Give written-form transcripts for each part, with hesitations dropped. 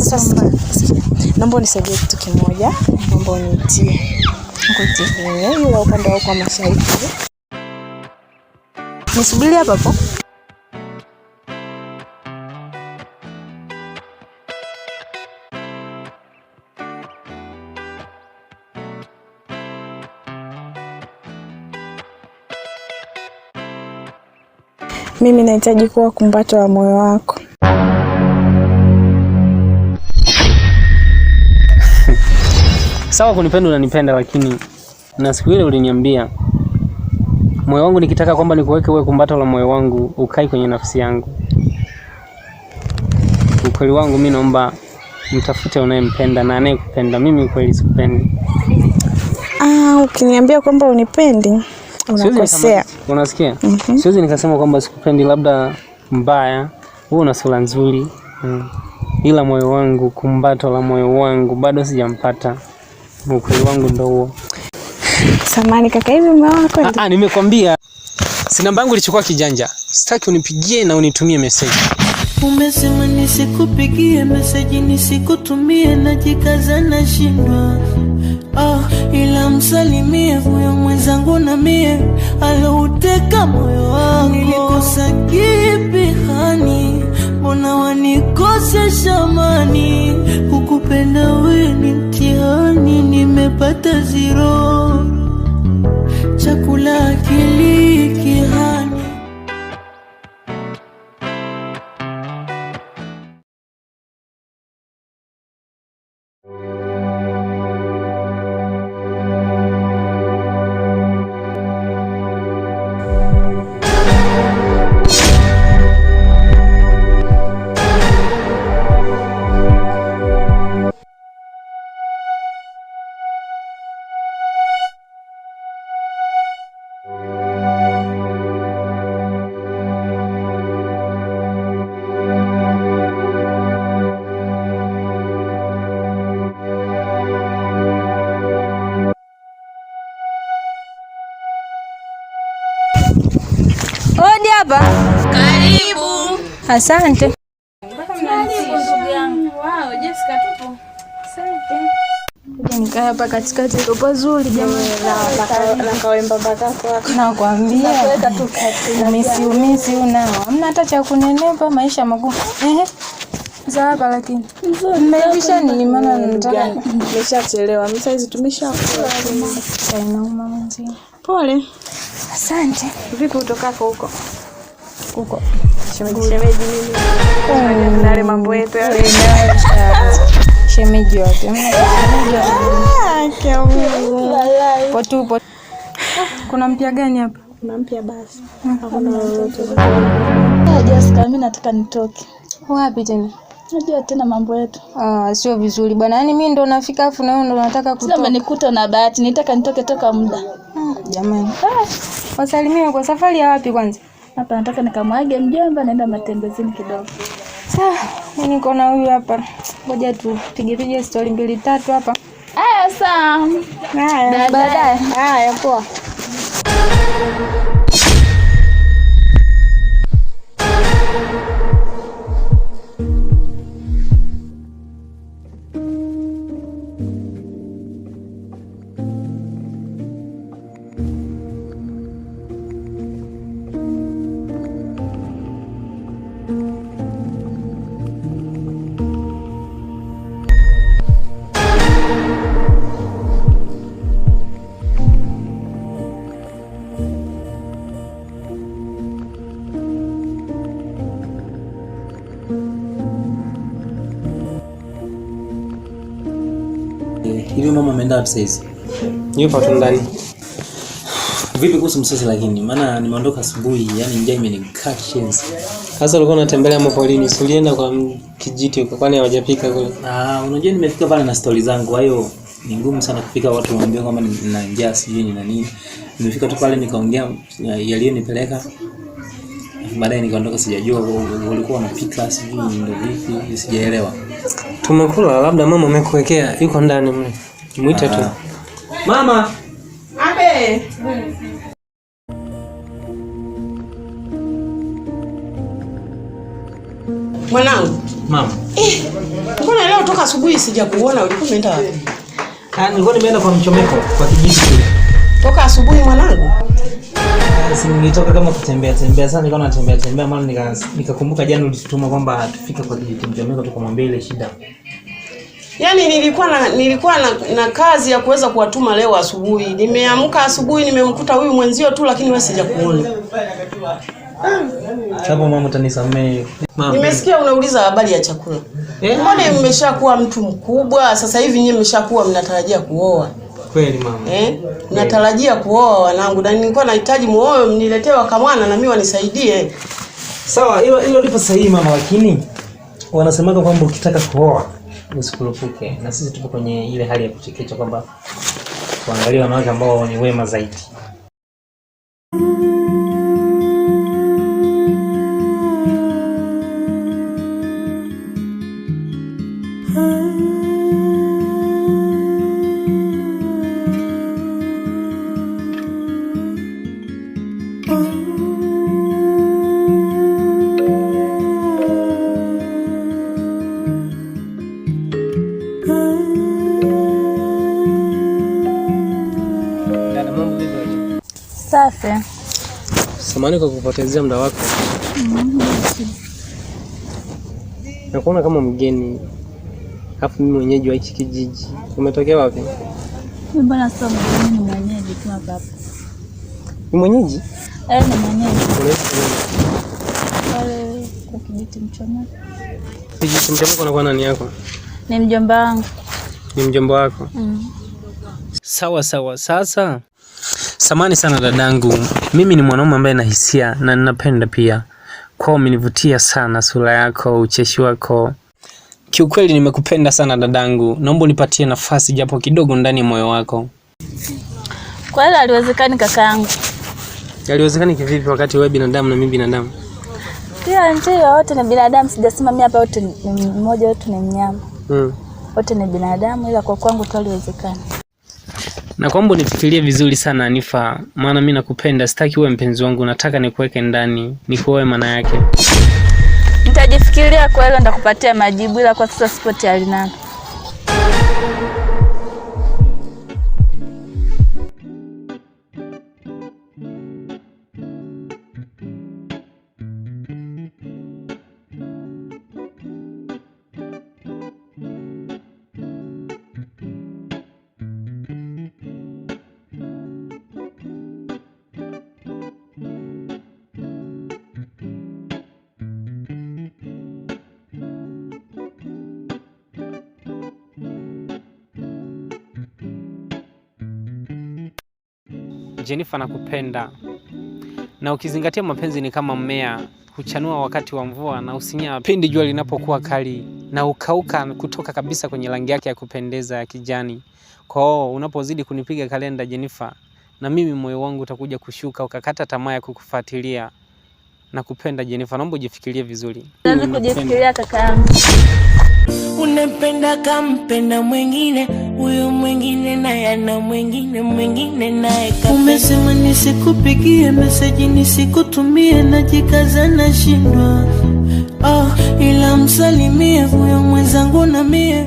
Sasa sikia. Naomba unisaidie kitu kimoja. Naomba uniitie. Nikuitie. Yule upande wako wa mashariki. Nisubiri hapa hapo. Mimi nahitaji kuwa kumbato la moyo wako. Sawa, kunipenda unanipenda, lakini na siku ile uliniambia moyo wangu nikitaka kwamba nikuweke uwe kumbato la moyo wangu, ukai kwenye nafsi yangu. Ukweli wangu mimi naomba mtafute unayempenda na anayekupenda. Mimi ukweli sikupendi. Ukiniambia kwamba unipendi unakosea. Unasikia? Siwezi nikasema kwamba sikupendi, labda mbaya, wewe una sura nzuri ila moyo wangu, kumbato la moyo wangu bado sijampata. Ukweli wangu ndo huo. Samani kaka, hivi mume wako? Nimekwambia si namba yangu ilichukua kijanja. Sitaki unipigie na unitumie message. Umesema nisikupigie message, nisikutumie, najikaza nashindwa. Ila msalimie huyo mwenzangu na mie alouteka moyo wangu. Nilikosa kipi hani, mbona wanikosesha amani? Kukupenda wewe ni mtihani, nimepata zero. Chakula kiliki hani. Odi hapa. Karibu. Asante. Karibu ndugu yangu. Wow, Jessica tupo. Asante. Kuja nikae hapa katikati iko pazuri jamani. Na kawemba bakako wako. Nakwambia. Umisi umisi unao. Hamna hata cha kunenepa, maisha magumu. Za hapa lakini. Mmeivisha nini maana nataka Nimeshachelewa. Mimi saizi tumeshakula. Inauma mwenzio. Pole. Asante. Vipi utokako huko? Huko. Shemeji shemeji mimi. Nale mambo yetu yale. Shemeji wapi? Shemeji wapi? Kia Potu. Kuna mpya gani hapa? Kuna mpya basi. Hakuna lolote. Jessica, mimi nataka nitoke. Wapi tena? Najua tena mambo yetu. Sio vizuri bwana. Yaani mimi ndo nafika afu na wewe ndo unataka Sasa kutoka. umenikuta na bahati, nitaka nitoke toka muda. Jamani. Wasalimiwe kwa safari ya wapi kwanza? Hapa nataka nikamwage mjomba, naenda matembezini kidogo. Sawa, mimi niko na huyu hapa. Ngoja tupige pige story mbili tatu hapa. Haya sawa. Haya, Baadaye. Haya, poa. Hivi mama ameenda wapi saizi? Yupo tu ndani. Vipi kuhusu msosi lakini? Maana nimeondoka asubuhi, yani njaa imenikaa kishenzi. Sasa ulikuwa unatembelea mapolini, si ulienda kwa kijiti huko, kwani hawajapika kule? Unajua nimefika pale na stori zangu, kwa hiyo ni ngumu sana kufika watu waambie kwamba nina njaa sijui nina nini. Nimefika tu pale nikaongea yaliyonipeleka. Baadaye nikaondoka, sijajua walikuwa wanapika sijui ndio vipi, sijaelewa. Tumekula, labda mama amekuwekea, yuko ndani mle. Muite tu. Mama. Abe. Mwanangu. Mama. Mbona leo toka asubuhi sijakuona, ulikuwa umeenda wapi? Nilikuwa nimeenda kwa mchomeko kwa kijiji kile. Toka asubuhi mwanangu? Si nilitoka kama kutembea tembea sana, nilikuwa natembea tembea mara nikakumbuka jana ulitutuma kwamba tufike kwa kijiji mchomeko tukamwambia ile shida. Yaani nilikuwa na kazi ya kuweza kuwatuma leo asubuhi. Nimeamka asubuhi nimemkuta huyu mwenzio tu, lakini wewe sijakuona. Hapo mama utanisamehe. Nimesikia unauliza habari ya chakula. Mbona mmeshakuwa mtu mkubwa sasa hivi, nyinyi mmeshakuwa mnatarajia kuoa? Kweli mama. Mnatarajia kuoa wanangu, na nilikuwa nahitaji muoe mniletee wakamwana na mimi wanisaidie. Sawa, hilo lipo sahihi mama, lakini wanasemaga kwamba ukitaka kuoa usikurupuke, na sisi tupo kwenye ile hali ya kuchekecha kwamba tuangalie wanawake ambao ni wema zaidi. Safi. Samahani kwa kupotezea muda wako. Nakuona kama mgeni, alafu mimi mwenyeji wa hiki kijiji. Umetokea wapi? Mbona sio mgeni, ni mwenyeji kama baba. Ni mwenyeji? Ni mwenyeji. Unaishi pale kwa kijiji Mchomeko. Kijiji Mchomeko unakuwa nani yako? Ni mjomba wangu. Ni mjomba wako? Sawa sawa. Sasa samahani sana dadangu, mimi ni mwanaume ambaye na hisia na ninapenda pia. Kwa umenivutia sana sura yako, ucheshi wako. Kiukweli nimekupenda sana dadangu. Naomba unipatie nafasi japo kidogo ndani ya moyo wako. Kwa hilo haliwezekani kakaangu. Haliwezekani kivipi wakati wewe binadamu na mimi binadamu? Pia ndio, wote ni binadamu, sijasema mimi hapa wote ni mmoja, wote ni mnyama. Wote ni binadamu, ila kwa kwangu tu haliwezekani. Na kwamba unifikirie vizuri sana Anifa, maana mimi nakupenda, sitaki uwe mpenzi wangu, nataka nikuweke ndani, nikuoe maana yake. Nitajifikiria kwa hilo, nitakupatia majibu, ila kwa sasa sipo tayari nalo. Jennifer, nakupenda. Na ukizingatia mapenzi ni kama mmea, huchanua wakati wa mvua na usinyaa pindi jua linapokuwa kali, na ukauka kutoka kabisa kwenye rangi yake ya kupendeza ya kijani. Kwa hiyo unapozidi kunipiga kalenda Jennifer, na mimi moyo wangu utakuja kushuka ukakata tamaa ya kukufuatilia. Nakupenda Jennifer, naomba ujifikirie vizuri. Siwezi kujifikiria kakaangu. Unapenda kampenda mwingine, huyo mwingine naye ana mwingine, mwingine naye. Umesema nisikupigie meseji, nisikutumie, najikaza nashindwa. Ila msalimie huyo mwenzangu na mie.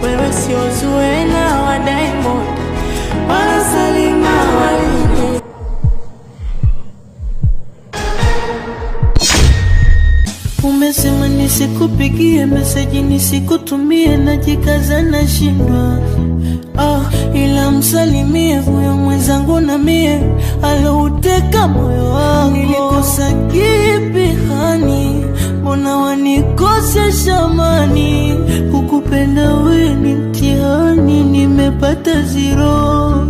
Wewe sio Zuena wa Diamond wala Salima wa Lulu. Umesema nisikupigie meseji, nisikutumie, najikaza nashindwa. Ila msalimie huyo mwenzangu na mie, alouteka moyo wangu. Nilikosa kipi hani, mbona wanikosesha amani? Kukupenda wewe ni mtihani, nimepata zero.